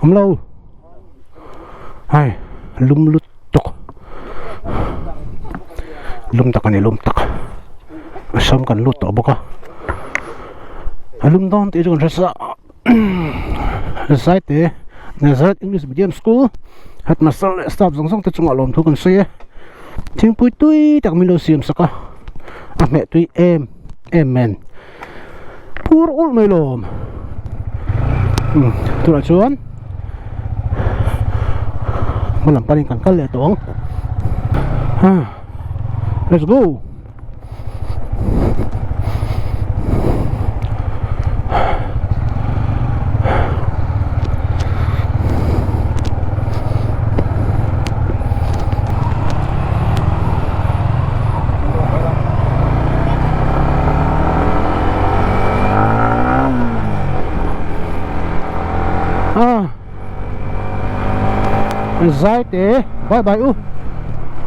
Awm lo hei lum lutuk lum tak a ni lum tak a sam kan lut tawh bawk a a lum dawn tih chu kan hre sa Zaite Nazareth English Medium School headmaster leh staff zawng zawng te chungah lawmthu kan sawi e thingpui tui tak min lo siam sak a a hmeh tui em em men phur ulh mai lawm tunah chuan hmalam panin kan kal leh tawh ang let's go. Zai te bye bye u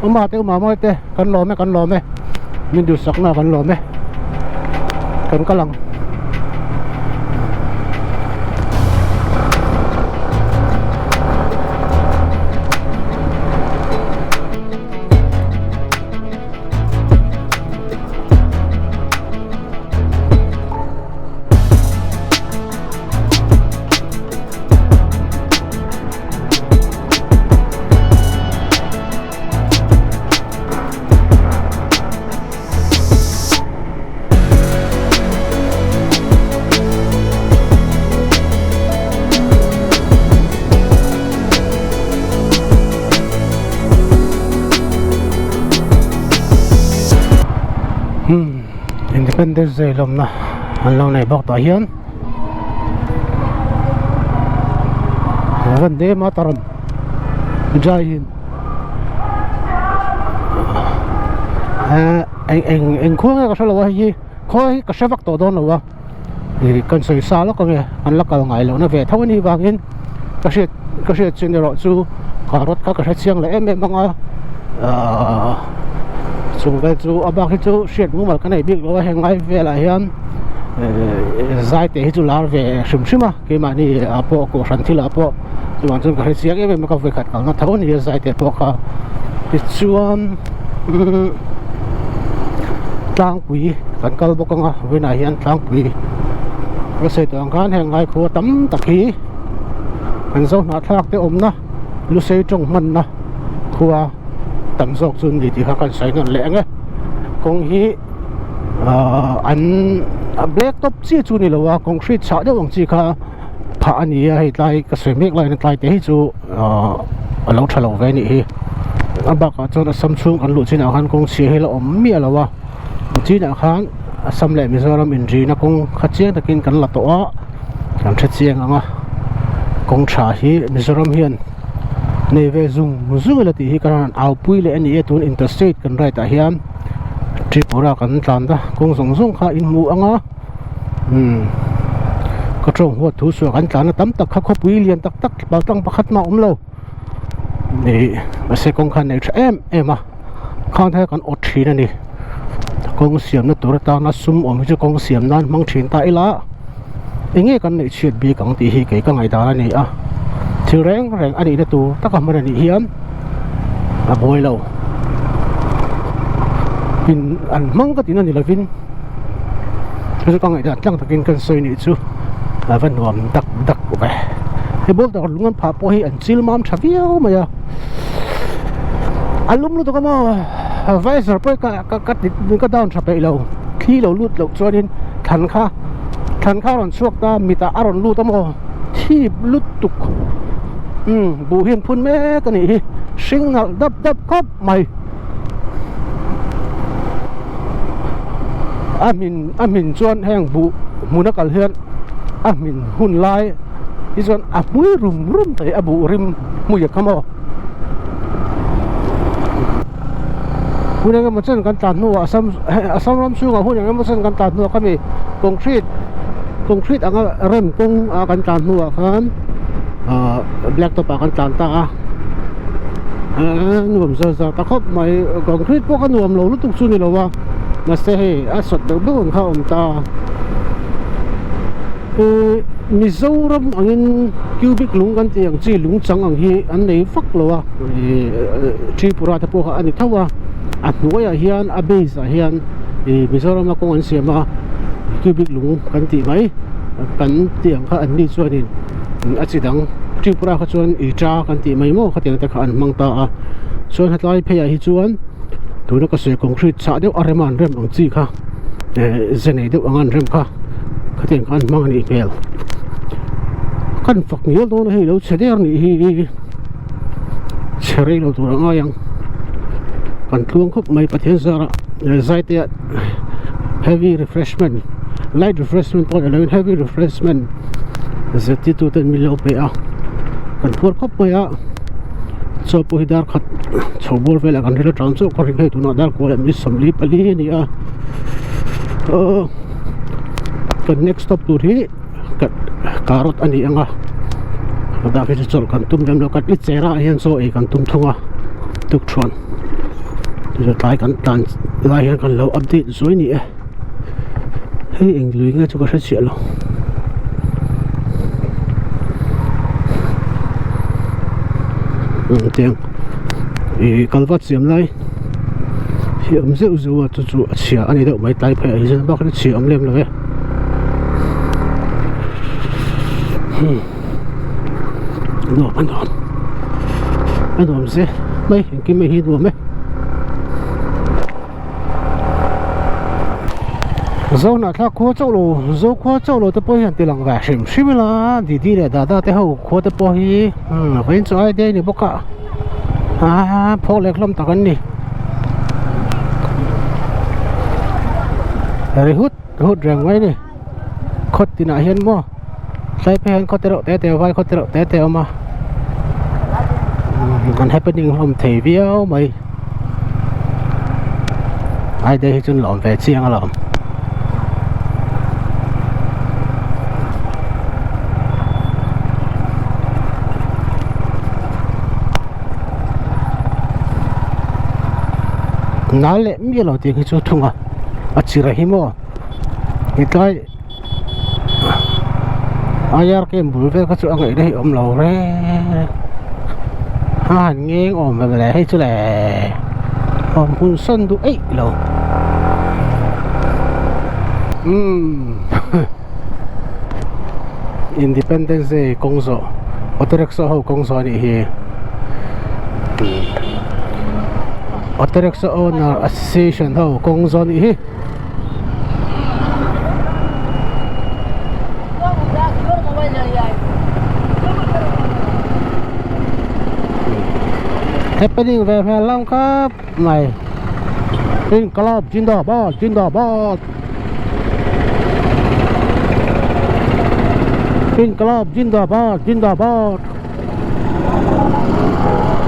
awma te awma mawi te kan lawm e kan lawm e min duhsakna kan lawm e kan kal ang. Independence Day lawmna an lo nei bawk tah hian. Vande Mataram Jai Hind eng eng eng khua nge ka hre lo a hei hi khaw hi ka hre vak tawh dawn lo a ih kan sawi sa lawk ange an la kal ngai loh na ve tho anih vangin ka hriat ka hriat chin erawh chu carrot kha ka hre chiang leh em em ang a ahh chung vel chu a bak hi chu hriat mumal ka nei bik lo a heng lai velah hian ehh zai te hi chu lar ve hrim hrim a keimahni ah pawh kohhran thil ah pawh chuvang chuan ka hre chiang em em a ka vawikhat kalna tho a ni a zai te pawh kha tichuan umm tlangpui kan kal bawk ang a vawiinah hian tlangpui ka sawi tawh ang khan heng lai khua tam tak hi. Kan zo hnahthlak te awmna Lusei tawng hmanna khua tam zawk chu ni tih kha kan sawi nawn leh ang e. Kawng hi ahh an a black top chi chu ni lo a concrete chhah deuh ang chi kha phah a ni a hei tlai ka sawi mek laiin tlai te hi chu ahh a lo tha lo ve a nih hi. A bakah chuan Assam chhung kan luh chinah khan kawng chhia hi a la awm miah lo a chinah khan Assam leh Mizoram inrina kawng kha chiang takin kan la tawh a. Kan hre chiang ang a kawng tha hi Mizoram hian nei ve zung zung ila tih hi ka rawn au pui leh a ni e tun interstate kan ride ah hian Tripura kan tlan ta kawng zawng zawng kha in hmu ang a umm ka tawng huat thu suah kan tlan a tam tak kha khawpui lian tak tak paltlang pakhat mah a awm lo ih mahse kawng kha a nei tha em em a khang te kha kan awt thin a ni kawng siamna tur atana sum awm hi chu kawng siam nan hmang thin ta ila eng nge kan neih chhiat bik ang tih hi kei ka ngaihdan a ni a thil reng reng a nihna tur taka hman a nih hian a buai lo in an hmang ka tihna ni lovin chu chu ka ngaihdan tlang takin kan sawi nih chu a va nuam dak dak ve hei boulder lung an phah pawh hi an chil mam tha viau mai a. A lum lutuk a maw visor pawh ka ka ka ti ka down tha peih lo thli lo lut loh chuanin thlan kha thlan kha a rawn chhuak ta mitah a rawn lut a maw thip lutuk umm buh hi an phun mek a nih hi hring nalh dap dap khawp mai a hmin a hmin chuan heng buh hmun a kal hian a hmin hun lai hi chuan a hmui rum rum thei a buh rim. Hmui a kham aw. Hun engemaw chen kan tlan hnuah Assam Assam ram chhungah hun engemaw chen kan tlan hnuah khami concrete concrete anga rem kawng a kan tlan hnuah khan ah black top ah kan tlan ta a nuam zar zar ta khawp mai concrete pawh kha nuam lo lutuk chu ni lo a mahse hei a sawt deuh deuh ang kha a awm ta Mizoram angin. Cubic lung kan tih ang chi lung chang ang hi an nei vak lo a ih Tripura te pawh kha a ni tho a a hnuaiah hian a base ah hian ih Mizoram a kawng an siam a cubic lung kan tih mai kan tih ang kha an ni chuanin a chi dang Tripura kha chuan ita kan tih mai maw khatiang te kha an hmang ta a chuan hetlai pheiah hi chuan tuna ka sawi concrete chhah deuh a rem a an rem ang chi kha eh ze nei deuh anga an rem kha khatiang kha an hmang a nih hmel kan fak ngial dawn a hei lo chhe der nih hi chhe rei lo tur a ngai ang kan tluang khawp mai Pathian zarah zai te ah heavy refreshment light refreshment pawh ni lovin heavy refreshment zirtirtu ten min lo pe a kan phuar khawp mai a chaw pawh hi dar khat chho bawr velah kan ril atang chauh ka ring hei tunah dar kua leh minute 44 a ni a aw kan next stop tur hi carrot a ni ang a dah khi chu chawlh kan tum lem lo kan i cher ah hian chaw ei kan tum thung a tukṭhuan tlai kan tlan lai hian kan lo update zuai ni e hei eng lui nge chu ka hre chiah lo. Tiang ih kalvat siam lai hi awm zeuh zeuh a chu chu a chhia a ni deuh mai tlai phei ah hian bak hi chhia awm lem lo e nuam a nuam a nuam ze mai engkim mai hi nuam e. Zo hnah thlak khua chauh lo zo khua chauh lo te pawh hian ti lang ve hrim hrim ila didi leh dada te ho khua te pawh hi umm vawiin chu ai dei a ni bawk a aaa phawk leh hlawm tak an ni ri hut hut reng mai a ni khaw tinah hian maw tlai phei hian khaw te reuh te te vai khaw te reuh te te a awm a an happening hlawm thei viau mai. Ai te hi chu lawm ve chiang alawm. Nal leh miah lo tih hi chu thung a a chirh hi maw hetlai IR camp bul vel kha chu a ngaihna hi awm lo reng a han ngeng awm ve le hei chu le awm hun sawn duh eih lo umm Independence Day kawng zawh auto rickshaw ho kawng zawh a nih hi auto rickshaw owner association ho kawng zawh a nih hi. Happening ve hmel lam khawp mai Inqilab Zindabad Zindabad Inqilab Zindabad Zindabad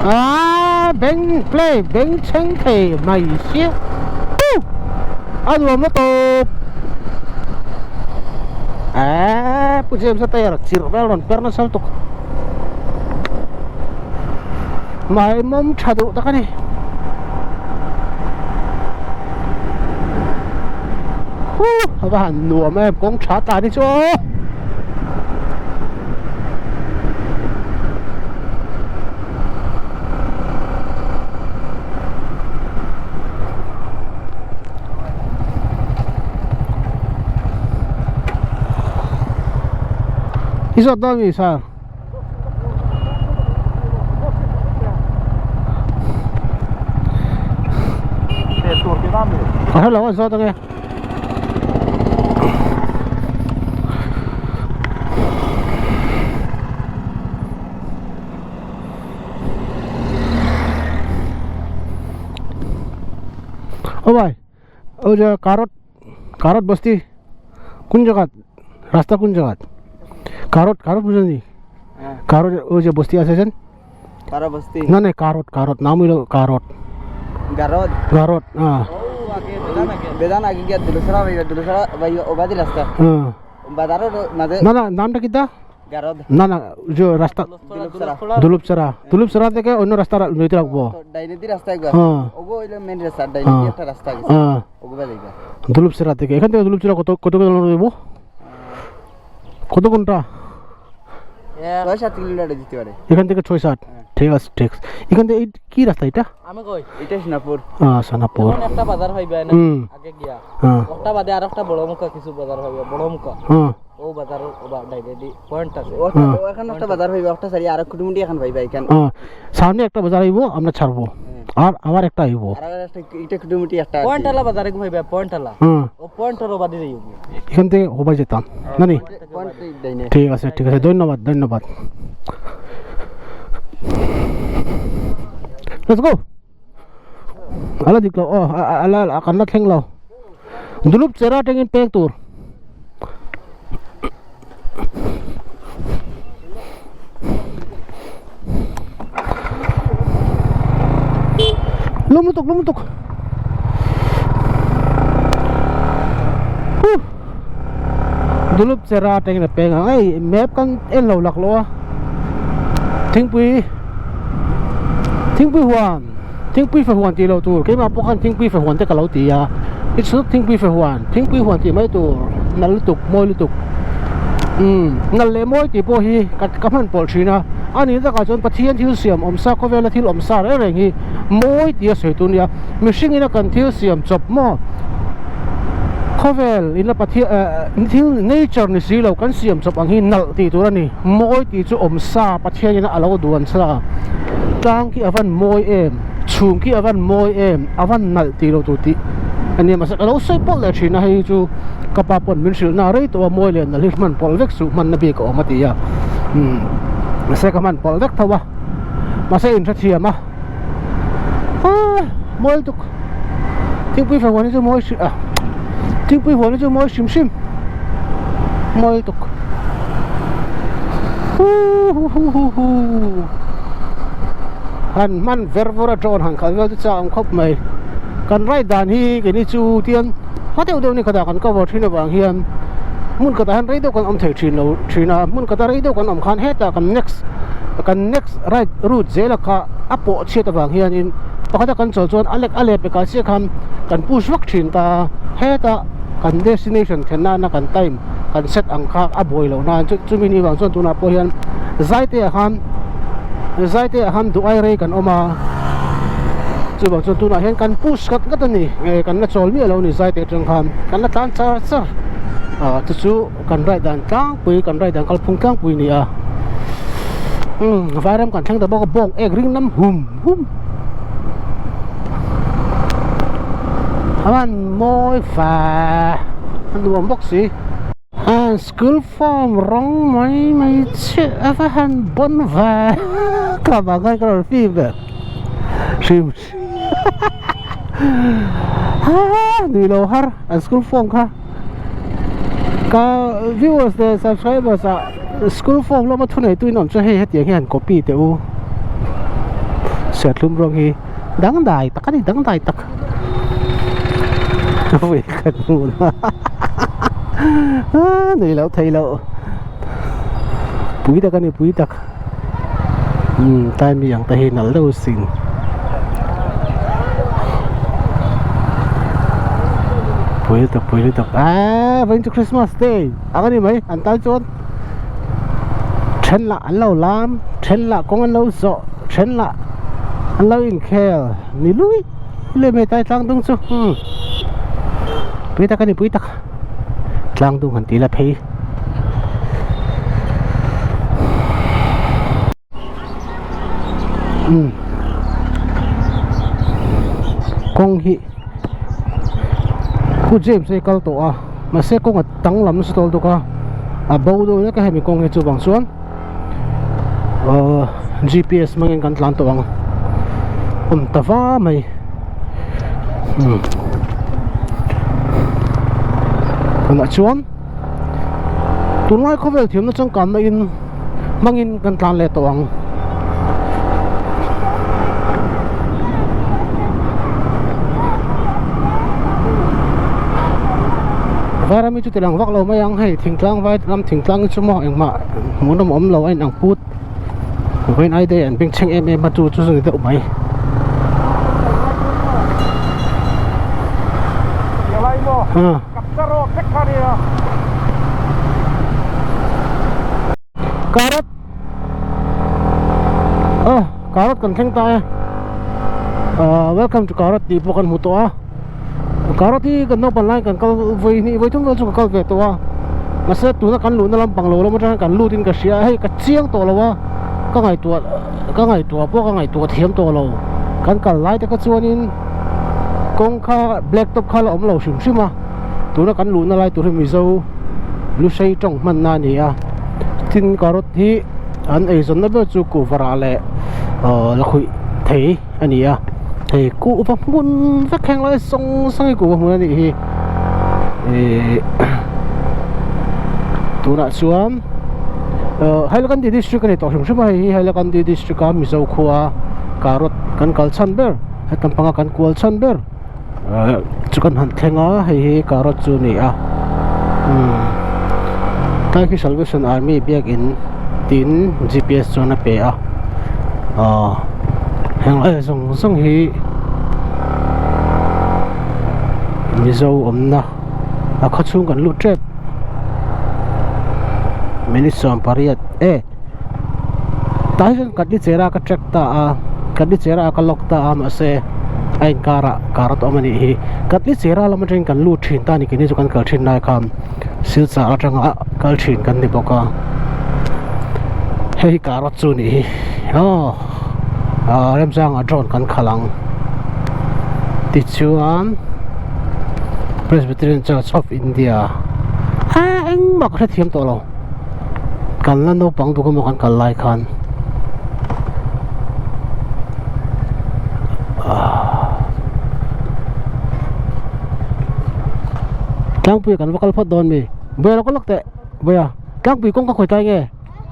Aaa beng play beng chheng thei mai sia a nuam na tawp eee pu James a tyre chirh vel rawn per nasa lutuk mai mawm tha duh tak a ni huh a va han nuam em kawng tha tlan hi chu aw. I zawt dawn mi sir? Ka hre lo a zawt ange. ও ভাই ওই যে কারট কারট বস্তি কোন জায়গা রাস্তা কোন জায়গা কারট কারট বুঝলি কারট ওই যে বস্তি আছে কারো বস্তি না না কারট কারট নাম হইলো কারট গারদ গারট হ্যাঁ বেদান আগে গিয়া দুলসরা ভাই দুলসরা ভাই ওবাদি রাস্তা হ্যাঁ বাজারের মাঝে না না নামটা কিটা গারদ না না যে রাস্তা দুলসরা দুলুপসরা দুলুপসরা থেকে অন্য রাস্তা লইতে রাখবো ডাইনে দি রাস্তা একবার হ্যাঁ ওগো হইলো মেইন রাস্তা ডাইনে দি একটা রাস্তা গেছে হ্যাঁ ওগো বা যাইবা দুলুপসরা থেকে এখান থেকে দুলুপসরা কত কত কিলোমিটার দেবো কত ঘন্টা ছয় সাত কিলোমিটার দিতে পারে। এখান থেকে 6 7, ঠিক আছে ঠিক আছে। এখান থেকে কি রাস্তা এটা? আমি কই এটা সোনাপুর। সোনাপুর। এখন একটা বাজার হইবে না আগে গিয়া, একটা বাদে আর একটা বড় মুখা কিছু বাজার হইবে, বড় মুখা। ও বাজার ডাইরেক্ট পয়েন্ট আছে। ওখানে একটা বাজার হইবে, একটা সারি আর কুটুমুটি এখন ভাইবা এখান। সামনে একটা বাজার আইবো, আমরা ছাড়বো, আর আবার একটা আইবো, আর একটা এটা কুটুমুটি একটা পয়েন্ট আলা বাজারে হইবে, পয়েন্ট আলা। ও পয়েন্টের বাদে যাইব, এখান থেকে হবাই যেতাম না নি? ঠিক আছে ঠিক আছে, ধন্যবাদ ধন্যবাদ। Let's go. Ala dik lo, oh ala kan la thleng lo. Dulup chera tengin pek tur. Lumutok lumutok. Dulup chera tengin pek ang ei map kan en lo lak lo a. Thingpui thingpui huan, thingpui fe huan ti lo tur. Keimah pawh khan thingpui fe huan te ka lo ti a. It's not thingpui fe huan, thingpui huan tih mai tur. Nal lutuk, mawi lutuk. Nal leh mawi tih pawh hi ka hman pawlh thin a. Ani takah chuan Pathian thil siam awm sa, khawvela thil awm sa reng reng hi mawi tih a sawi tur nia. Mihring ina kan thil siam chawp maw, khawvel ina Pathian thil nature ni si lo kan siam chawp ang hi nalh tih tur a ni. Mawi tih chu awm sa Pathian ina a lo duan sa. Tlang khi avan mawi em, chhum khi avan mawi em, avan nalh tih lo tur tih ani. Mahse ka lo sawi pawlh leh thin a, hei chu ka pa pawn min hrilh na rei tawh a, mawi leh nalh hi hman pawlh vek suh, hman na bik a awm a ti a. Mahse ka hman pawlh vek tho a, mahse inhrethiam a, mawi lutuk. Thingpui fa huan hi chu mawi hrim a, thingpui huan hi chu mawi hrim hrim, mawi lutuk. Hu hu hu hu hu han hman ver vur a drone han khalh vel chu chak ang khawp mai. Kan ride dan hi keini chu tian hma deuh deuh ni khatah kan cover thin avang hian hmun khatah hian rei deuh kan awm thei thin lo thin a. Hmun khatah rei deuh kan awm khan hetah kan next kan next ride route zela kha a pawh chhiat avang hianin pakhata kan chawl chuan a lek a leh pekah chiah khan kan push vak thin ta. Hetah kan destination thlen nana kan time kan set ang kha a buai loh nan chu chumi ni vang chuan tunah pawh hian Zaite ah khan Zaite ah khan duh ai rei kan awm a, chuvang chuan tunah hian kan push ngat ngat a ni, kan la chawl miah lo a ni Zaite atang khan kan la tlan char char ah chu chu kan ride dan tlangpui kan ride dan kalphung tlangpui a ni a, umm vairam kan thleng ta bawk a bawng ek ring lam hum hum a man mawi fa a nuam bawk si. School form rawng mai mai chiah a va han bawn ve ka vang khan ka rawn film ve hrim hrim nui lo har an school form kha ka viewers leh subscribers ah school form lama thu nei tuin awm chuan hei hetiang hian copy teh u serthlum rawng hi dangdai tak a ni dangdai tak vawi khat hmun a nei loh theih loh pui tak a ni pui tak umm tlai mi ang te hi nalh deuh sin. Pui lutuk pui lutuk aaa vawiin chu Christmas day ang a ni mai an tan chuan then lah an lo lam then lah kawng an lo zawh then lah an lo inkhel ni lui lui mai tai tlang dung chu umm pui tak a ni pui tak tlang dung han tih la phei. Umm kawng hi Pu James hi kal tawh a mahse kawng a tang lam nasa tawl tuk a a bo deuh hlek a hemi kawng hi chuvang chuan ahh G_P_S hmangin kan tlan tawh ang awm ta va mai umm tunah chuan tunlai khawvel thiamna changkanna in. Hmangin kan tlan leh tawh ang. Vairam hi chu ti lang vak lo mai ang hei thingtlang vai ram thingtlang hi chu maw engmah hmuhnawm awm lo a inang put vawiin ai day an bengchheng em em a chu chu ni deuh mai. Karat. Ah Karot kan thleng ta e ah welcome to Karot tih pawh kan hmu tawh a Karot hi kan naupang lai kan kal vawi hnih vawi thum vel chu ka kal ve tawh a mahse tuna kan luhna lampang lo lam atang hian kan lut in ka hria a hei ka chiang tawh lo a ka ngaihtuah ka ngaihtuah pawh ka ngaihtuah thiam tawh lo kan kal lai te kha chuanin kawng kha black top kha la awm lo hrim hrim a tuna kan luhna lai tur hi Mizo Lusei tawng hmanna a ni a tin carrot hi an eizawnna ber chu kuhva leh ahh lakhuih thei a ni a hei kuhva hmun vek heng lai sawng sawng hi kuhva hmun a nih hi ihh tunah chuan ahh Hailakandi district a ni tawh hrim hrim a hei hi Hailakandi district a Mizo khua carrot kan kal chhan ber hetam panga kan kual chhan ber. Chu kan han thleng a hei hi carrot chu a ni a umm tlai khi salvation army biakin tin gps chuan a pe a aw heng lai zawng zawng hi mizo awmna a khaw chhung kan lut tep minute 18 e tah hi chuan katlichera ka track ta a katlichera ka lock ta a mahse a inkarah car a awm a nih hi katlichera lam atangin kan lut thin ta a ni keini chu kan kal thin lai khan silchar atanga kal thin kan ni bawk a hei hi car a chu a nih hi aw ah remchangah drone kan khalh ang tichuan Presbyterian Church of India ah engmah ka hrethiam tawh lo. Kalna naupang duh emaw kan kal lai khan Tlangpui kan va kal phawt dawn mi Buai lo ka lawk teh Buaia Tlangpui kawng ka khawi tlai nge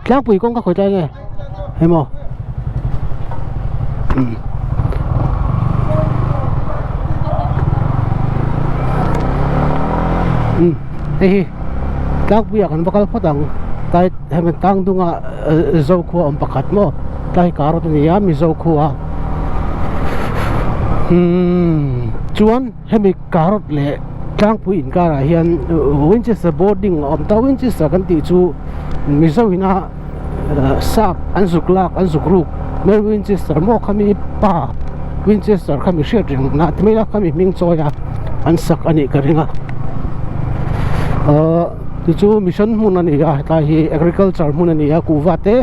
Tlangpui kawng ka khawi tlai nge hei maw umm hei hi tlangpuiah kan va kal phawt ang tlai hemi tlang dunga zo khua awm pakhat maw tlai kar a ni a mizo khua umm chuan hemi carrot leh tlangpui inkarah hian Winchester boarding a awm ta Winchester kan tih chu mizo ina sap an zuk lak an zuk ruk Mary Winchester maw khami pa Winchester kha mi hriat reng na ti mai la khami hming chawi a an sak a nih ka ring a ahh ti chu mission hmun a ni a hetlai hi agriculture hmun a ni a kuhva te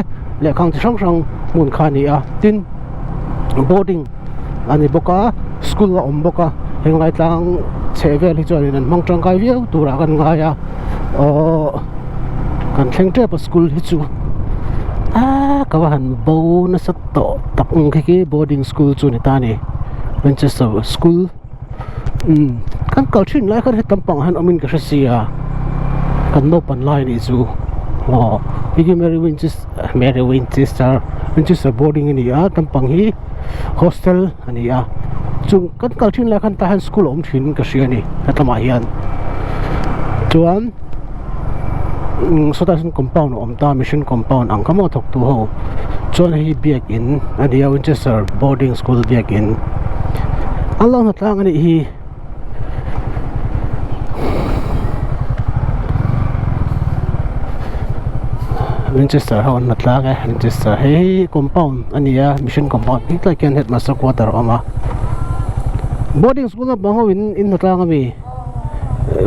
lehkhang chi hrang hrang hmun kha a ni a tin boarding a ni bawk a school a awm bawk a henglai tlang chheh vel hi chuan in an hmang tangkai viau turah kan ngai a aww kan thleng tep a school hi chu aaa ka va han bo nasa tawh tak ang khi khi boarding school chu a ni ta a ni Winchester school umm kan kal thin lai khan hetam pangah hian awmin ka hre sia kan naupan lai a nih chu aw hei hi Mary Winchester Mary Winchester Winchester boarding a ni a naupang hi hostel a ni a chung kan kal thin lai khan tah hian school a awm thin in ka hria a ni hetlama hian chuan umm sawtah sawn compound a awm ta mission compound ang kha maw thawk tu ho chuan hei hi biakin a ni a Winchester boarding school biakin an lo hnatlang a nih hi. Winchester ho an la tlang e Winchester hei hi compound a ni a mission compound hi tlai khian headmaster quarter a awm a boarding school naupang ho in in hna tlang a mi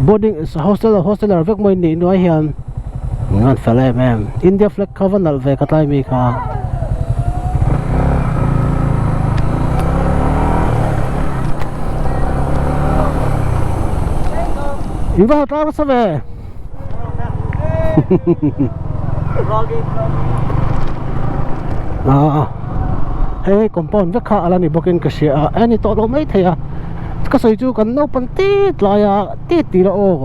boarding hostel hosteler vek mai nih nuai hian an fel em em India flag kha va nalh ve ka tlai mi kha. In va ha tlang nasa ve ah hei compound vek kha ala ni bawkin ka hria a a ni tawh lo mai thei a ka sawi chu kan naupang tit lai a tit tih lah aw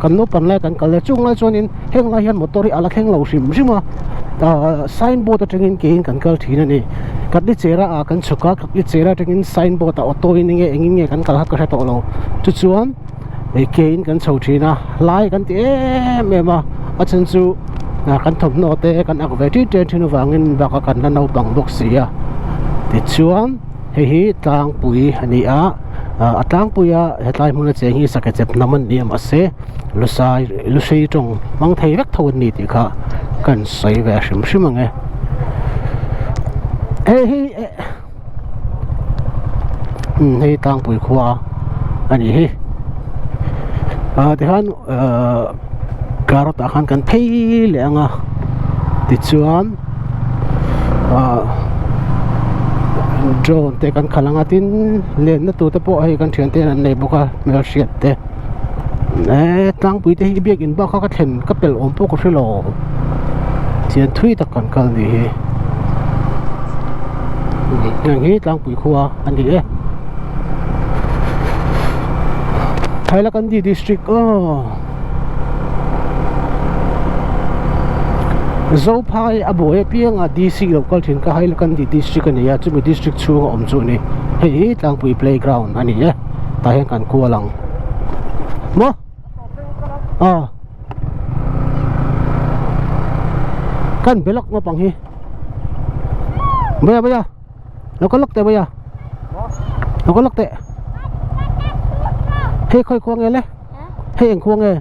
kan naupang lai kan kal a chung lai chuanin heng lai hian motor hi ala thleng lo hrim hrim a ah signboard atangin keiin kan kal thin a ni Katlichera ah kan chhuk a Katlichera atangin signboard ah auto in enge engin nge kan kal kha ka hre tawh lo chu chuan ih keiin kan chho thin a lai kan ti em em a a chhan chu ah kan thawmhnaw te kan ak ve ṭin ṭen ṭhin avangin bakah kan la naupang bawk si a tichuan hei hi tlangpui a ni a ah a tlangpui a hetlai hmuna cheng hi sakechep hnam an ni a mahse lusai lusei tawng hmang thei vek tho an ni tih kha kan sawi ve hrim hrim ang e. Hei hi umm hei tlangpui khua a nih hi ah tikhan ahh carrot ah khan kan phei leh ang a tichuan ah drone te kan khalh ang a tin lenna tur te pawh hei kan thian te hian an nei bawk a hmelhriat te eee tlangpui te hi biakin bak kha ka thlen ka pelh awm pawh ka hre lo chian thui tak kan kal nih hi heng hi tlangpui khua a ni e Hailakandi district aw Zophai a buai apianga DC lo kal thin kha Hailakandi district a ni a chumi district chhunga awm chu a ni hei hi tlangpui playground a ni e tah hian kan kual ang maw aw kan be lawk naupang hi bawia bawia lo kal lawk teh bawia lo kal lawk teh hei khawi khua nge le hei eng khua nge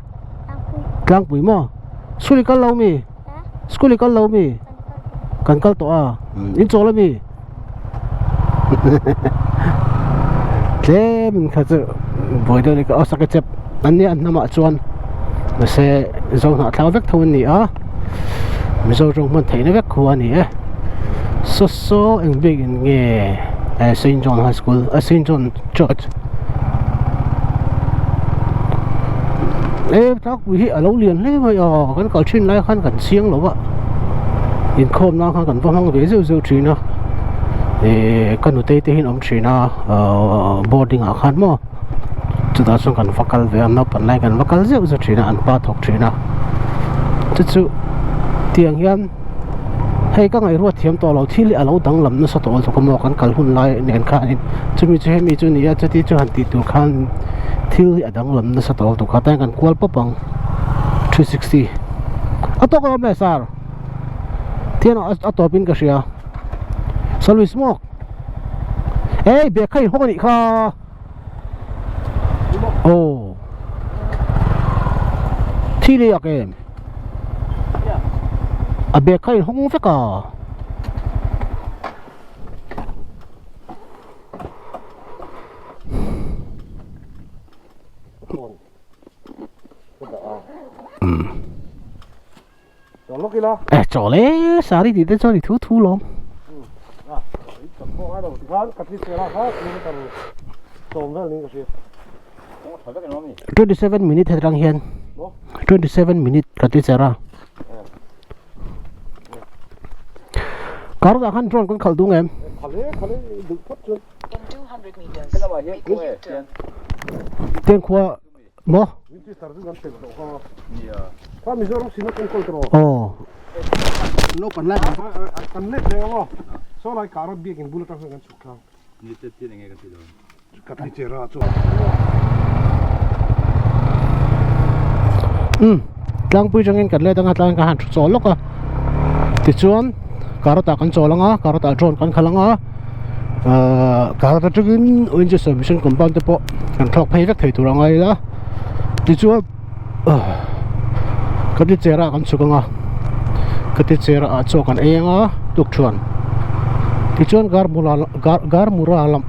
tlangpui maw school i kal lo mi school i kal lo mi kan kal tawh a in chawl ami tlem in kha chu buai deuh a ni ka aw sake chep an nia an hnamah chuan mahse zo hnah thlang vek tho an ni a mizo tawng hman theihna vek khu a ni e saw saw eng bik in nge Saint John High School Saint John Church e tlangpui hi a lo lian hle mai a kan kal thin lai khan kan chiang lo a inkhawm nan khan kan va hmang ve zeuh zeuh thin a eh ka nutei te hi an awm thin a ahh boarding ah khan maw chutah chuan kan va kal ve a naupang lai kan va kal zeuh zeuh thin a an pa thawk thin a chu chu tiang hian hei ka ngaihruat thiam tawh lo thil hi a lo danglam nasa tawh lutuk a maw kan kal hun lai nen khanin chumi chu hemi chu ni a chuti chu han tih tur khan thil hi a danglam nasa tawh lutuk a tain kan kual pawp ang 360 a tawk alawm le sir thian a tawp in ka hria shall we smoke ei bag kha in hawk a nih kha. Aw Thi lei ak em A bag kha in hawng vek a Eh chaw le sari tih te chuan i thu thu lawm. 27 minute hetang hian 27 minute ka ti cher a kar ah khan drone kan khalh dung em tiang khua Maw? Aw. Umm tlangpui atangin kan let anga tlangin ka han thu chawl lawk a tichuan carrot ah kan chawl anga carrot ah drone kan khalh anga ahh carrot atangin Winchester mission compound te pawh kan thlawk phei vek thei tur a ngai ila tichuan ka ti chair ah kan chhuk anga ka ti chair ah chaw kan ei anga tukthuan tichuan garmura gar garmura lam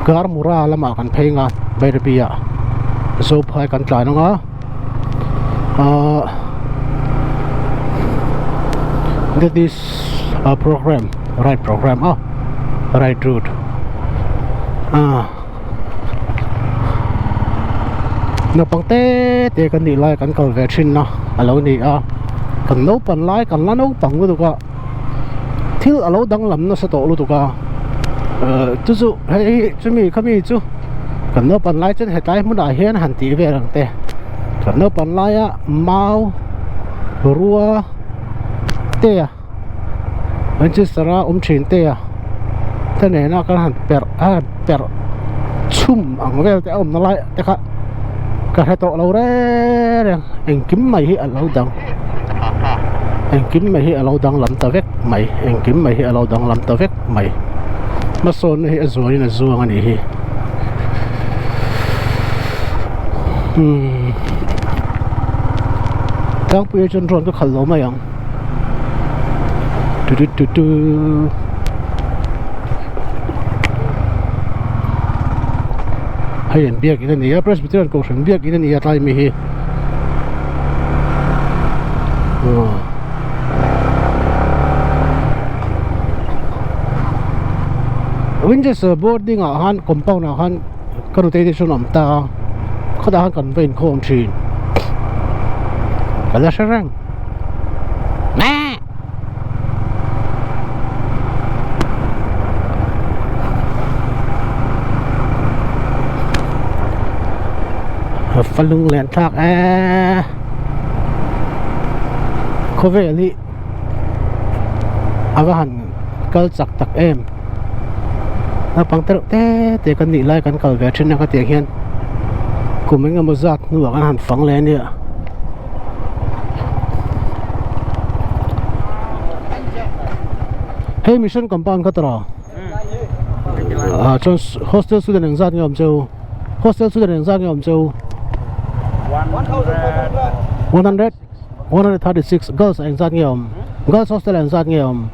garmura lamah kan phei anga bairabi ah zophai kan tlan anga ahh that is a program right program a right route ah naupang te te kan nih lai kan kal ve thin a a lo ni a kan naupan lai kan la naupang lutuk a thil a lo danglam nasa tawh lutuk a eh chu chu hei chumi khami chu kan naupan lai chuan hetlai hmunah hian han tih vel ang te kan naupan laia mau rua te a. Manchester a awm thin te a te nena kan han perh a han perh chhum ang vel te a awmna lai te kha ka hre tawh lo reng reng engkim mai hi a lo dang engkim mai hi a lo danglam ta vek mai engkim mai hi a lo danglam ta vek mai hmasawnna hi a zuanin a zuang a nih hi umm tlangpui ah chuan drone ka khalh lo mai ang. Tu tu tu tu Hei an biakin a ni a Presbyterian kohhran biakin a ni a tlai mi hi aw Winchester boarding ah khan compound ah khan ka nutei te chuan a awm ta a khawtah khan kan va inkhawm thin ka la hre reng. Fa lunglen thlak e khawvel hi a va han kal chak tak em naupang te reuh te te kan nih lai kan kal ve thin a ka tih ang hian kum engemaw zat hnuah kan han fang leh a nia. Hei mission compound kha tawrh ah chuan hostel student eng zat nge awm cheu hostel student eng zat nge awm cheu 100 136 girls eng zat nge awm girls hostel eng zat nge awm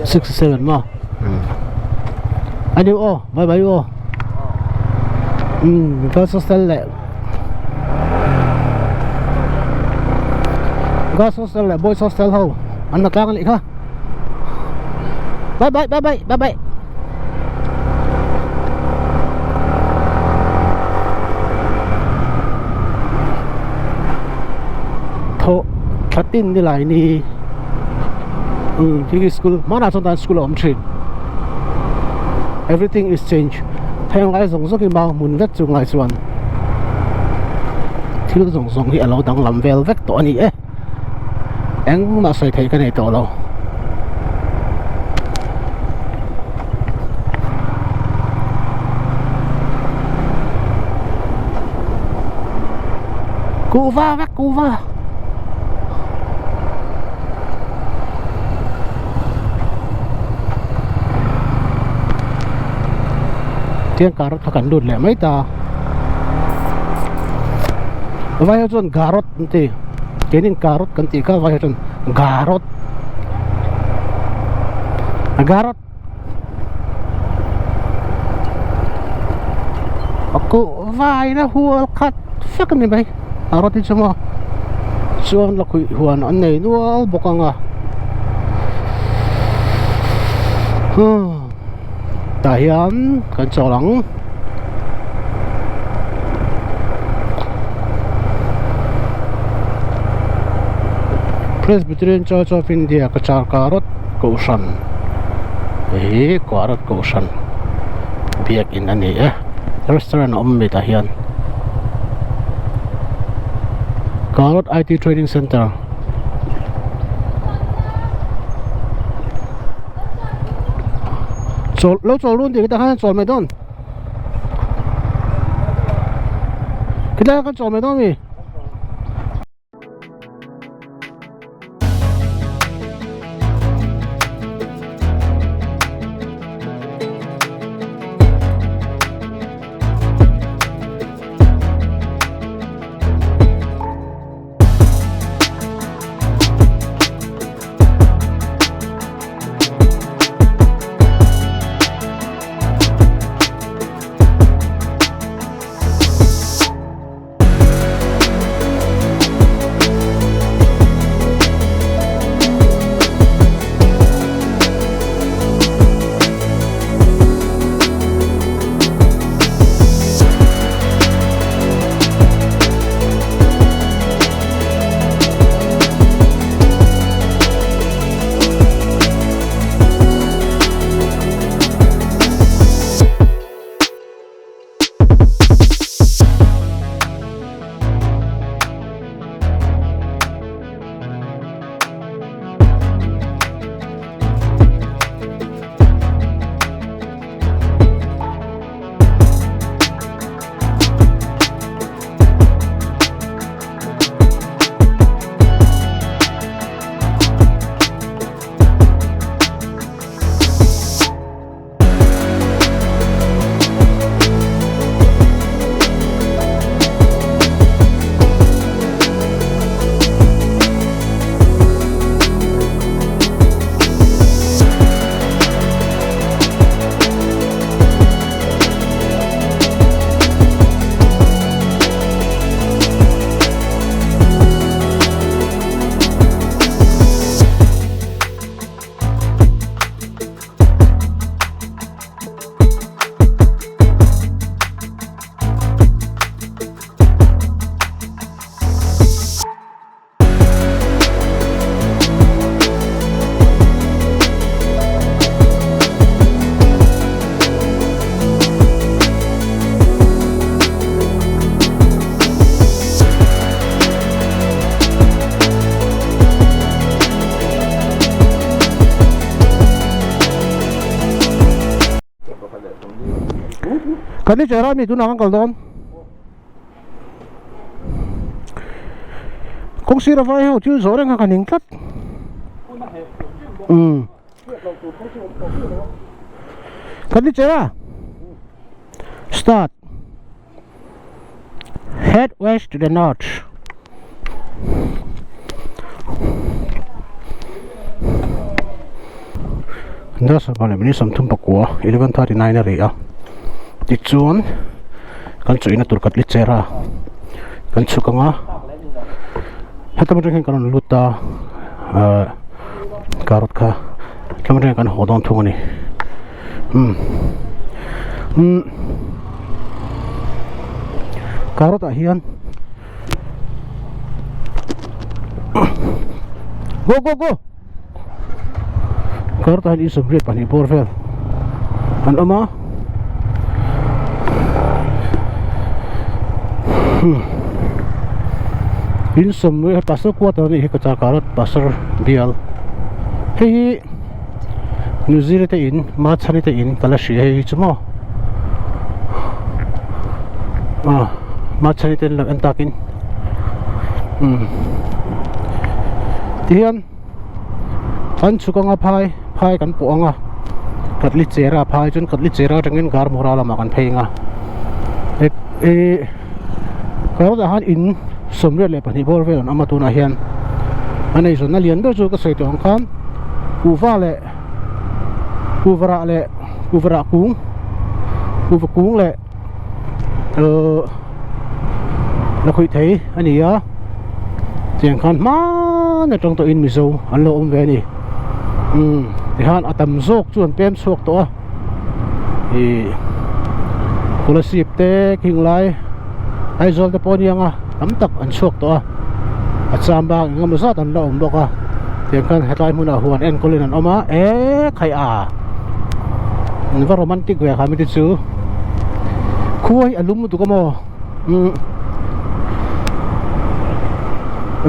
67 maw ani aw bye bye aw girls hostel leh Girls hostel leh boys hostel ho an la tlang a nih kha bye bye bye bye bye bye thaw thla tin ni lai ni um khi khi school hmanah chuan tan school a awm thin everything is change. Heng lai zawng zawng hi mau hmun vek chung lai chuan thil zawng zawng hi a lo danglam vel vek tawh a ni e engmah sawi theih ka nei tawh lo. Kuhva vek kuhva. Tiang carrot kha kan lut leh mai ta vai ho chuan garot an ti keinin carrot kan tih kha vai ho chuan garot garot a kuh vai na hual khat vek a ni mai carrot hi chu maw chuan lakhuih huan an nei nual bawk ang a tah hian kan chawl ang Presbyterian Church of India Cachar Karot Kohhran hei hi Karot Kohhran biakin a ni e restaurant a awm a ni tah hian Karot I_T Training Center. Chawl lo chawl run tih khi tah khan chawl mai dawn khilai ah khan chawl mai dawn a mi. Kan ni chera mi tunah kan kal dawn. Kawng sira vai ho thil zawh reng kha ka ning tlat. Umm. Kan ni chera. Start. Head west to the north. Dar sawmhnih leh minute 39 11:39 a ri a tichuan kan chawihna tur katli chair a kan chhuk ang a hetlai atang hian kan rawn lut a ahh carrot kha tlem atangin kan haw dawn thung a ni. Um um carrot ah hian go go go carrot ah hian insawmriat pahnih bawr vel an awm a hmm insawmriat pastor quarter anih hi ka carrot pastor bial hei hi. New Zealand te in Machhani te in ka la hria hei hi chu maw ah Machhani te an lo en takin umm tihian an chhuk anga phai phai kan pawh anga katli chera phai chuan katli chera atangin Garmura lamah kan phei anga ih karah hian in 22 bawr vel an awm a tunah hian a neizawnna lian ber chu ka sawi tawh ang khan kuhva leh kuhva rah leh kuhva rah kung kuhva kung leh ahh la khawih thei a ni a tiang khan hman atang tawhin mizo an lo awm ve a ni umm tihian a tam zawk chu an pem chhuak tawh a. Ih Kolasib te Khinglai Aizawl te pawh a niang a tam tak an chhuak tawh a a cham bak eng emaw zat an la awm bawk a tiang khan hetlai hmunah huan enkawl in an awm a eee khai a an va romantic ve kha mite chu khua hi a lum lutuk a maw umm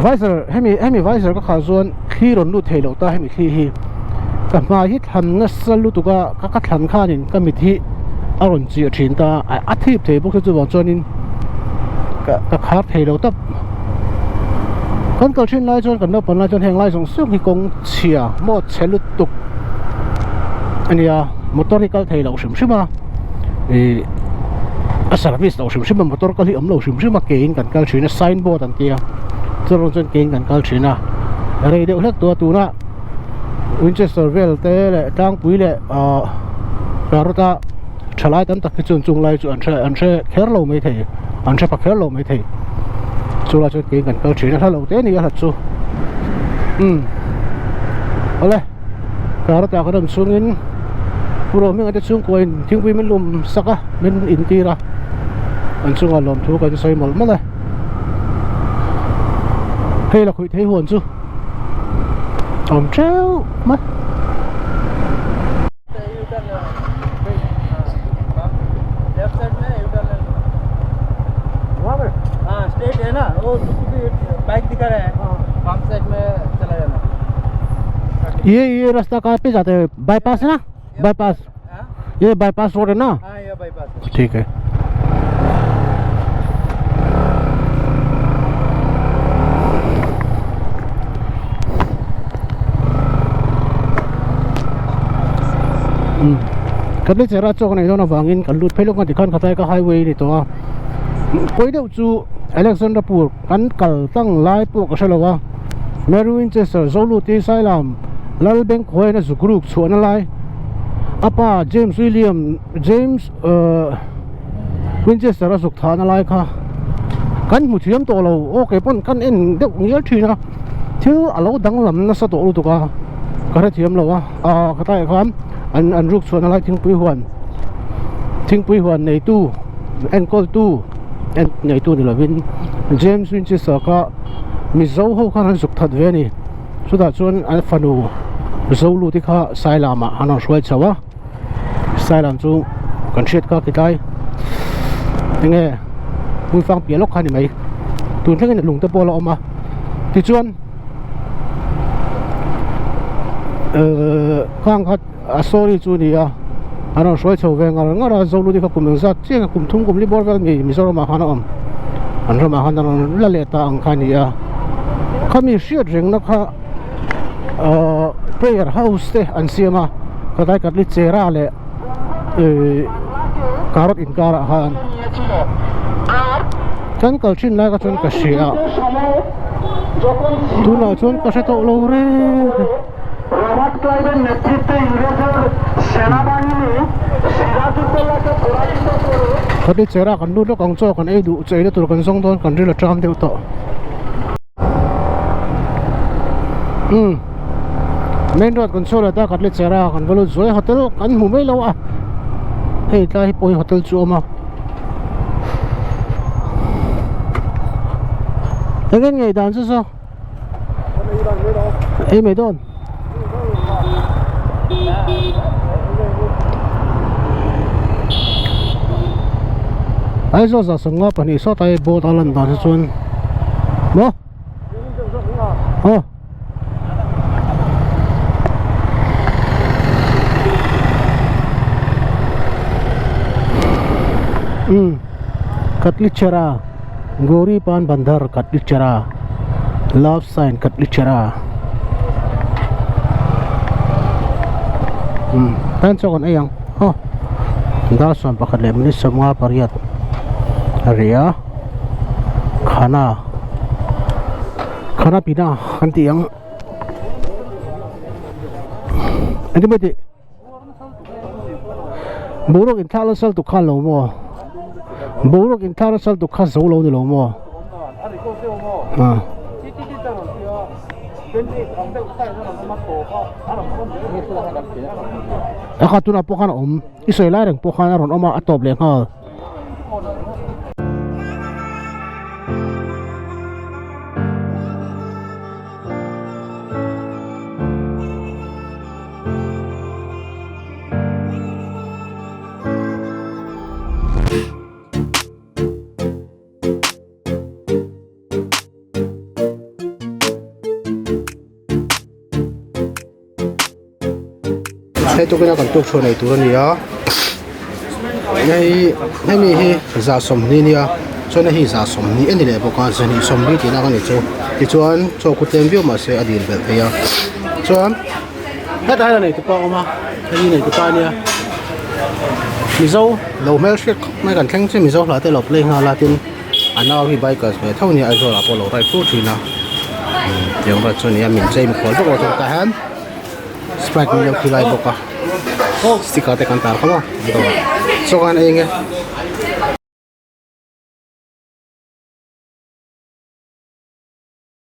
visor hemi hemi visor ka khah chuan thli rawn lut thei loh ta hemi thli hi. Ka hmai hi thlan nasa lutuk a ka ka thlan khanin ka mit hi a rawn chiah thin ta a a thip thei bawk se chuvang chuanin ka ka khar thei lo tawp kan kal thin lai chuan kan naupang lai chuan heng lai zawng zawng hi kawng chhia maw chhe lutuk a nia motor hi kal thei loh hrim hrim a ih a service loh hrim hrim a motor kal hi awm lo hrim hrim a ke in kan kal thin a sign board an tia chuan chuan ke in kan kal thin a rei deuh hlek tawh a tunah. Winchester vel te leh tlangpui leh ahh carrot a thalai tam tak hi chuan chung lai chu an hre an hre kher lo mai thei an hre pha kher lo mai thei chu lai chuan kei kan kal thin a hla lo te a ni a hlat chu umm awle carrot ah kan awm chungin Pu Rohminga te chhungkua in thingpui min lum sak a min intir a an chungah lawmthu kan sawi mawlh mawlh e hei la khuih thei huan chu. Awm teuh mai. ये ये रास्ता कहाँ पे जाते हैं बाईपास है ना बाईपास ये बाईपास रोड है ना हाँ ये बाईपास है ठीक है Kan le chera chawk nei dawn avangin kan lut phei lawk a tikhan khatlai ka highway a ni tawh a pawi deuh chu Alexanderpur kan kal tlang lai pawh ka hre lo a Mary Winchester Zoluti Sailam Lalbengkhuaina Zukruk chhuahna lai a pa James William James uh Winchester a zuk thahna lai kha kan hmu thiam tawh lo aw kei pawn kan en deuh ngial thin a thil a lo danglam nasa tawh lutuk a ka hrethiam lo a ah khatlaiah khan an an ruk chhuahna lai thingpui huan thingpui huan neitu enkawltu en neitu ni lovin James Winchester kha Mizo ho khan an zuk that ve a ni chutah chuan an fanu Mizo lut hi kha Sailamah an rawn hruai chho a. Sailam chu kan hriat kha kitlai enge hmuifang piah lawk kha ni mai tun thlengin lung te pawh a la awm a tichuan ehh khang kha a story chu a ni a. An rawn hruai chho ve ngar ngar a, Zoluti kha kum engzat chiang a kum thum kum li bawr vel mi Mizoramah khan a awm. An ramah khan a rawn la leh ta ang kha a ni a. Khami hriat rengna kha ahh prayer house te an siam a, khatlai katli chera leh ihh karot inkarah khan kan kal thin lai kha chuan ka hria a, tunah chuan ka hre tawh lo reng. Khati chera kan lut lawk ang chaw kan ei duh cheina tur kan zawng dawn kan ril a tang deuh tawh. Umm main road kan chhuah leh ta Katli chera kan va lut zuai hotel kan hmu mai lo a hei tlai hi pawh hi hotel chu a awm a eng nge dan chu saw. Ei mai dawn. Aizawl za sawmnga pahnih sawt a boat a lan dan hi chuan maw aw um Katlicherra Gauri Pan Bandar Katlicherra Love sign Katlicherra um tan chaw kan ei ang aw dar sawm pakhat leh minute sawmnga pariat a ri a khana khana pina kan tih ang engtin tih. Boruak inthlak nasa lutuk kha lo maw? Boruak inthlak nasa lutuk kha zo lo ni lo maw? Ah. A kha tunah pawh khan a awm. I sawi lai reng pawh khan a rawn awm a, a tawp leh nghal. Hei tukina kan tuk chhuah nei tur a ni a hei hemi hi za sawmhnih a nia chuan hei hi za sawmhnih a ni leh bawk a zahnih sawmli tihna ka ni chu tichuan chaw khu tlem viau mahse a dil belh thei a chuan hetah hian a neitupa a awm a hei hi neitupa a nia mizo lo hmelhriat khawp mai kan thleng chiah mizo hla te a lo play nghal a tin a nau hi bikers ve tho a nia Aizawl ah pawh a lo ride fur thin a tiang vel chu a ni a min chei mikhual vak lo chu tah hian sprite min lo khilai bawk a sticker te kan tar khawp a chaw kan ei nge.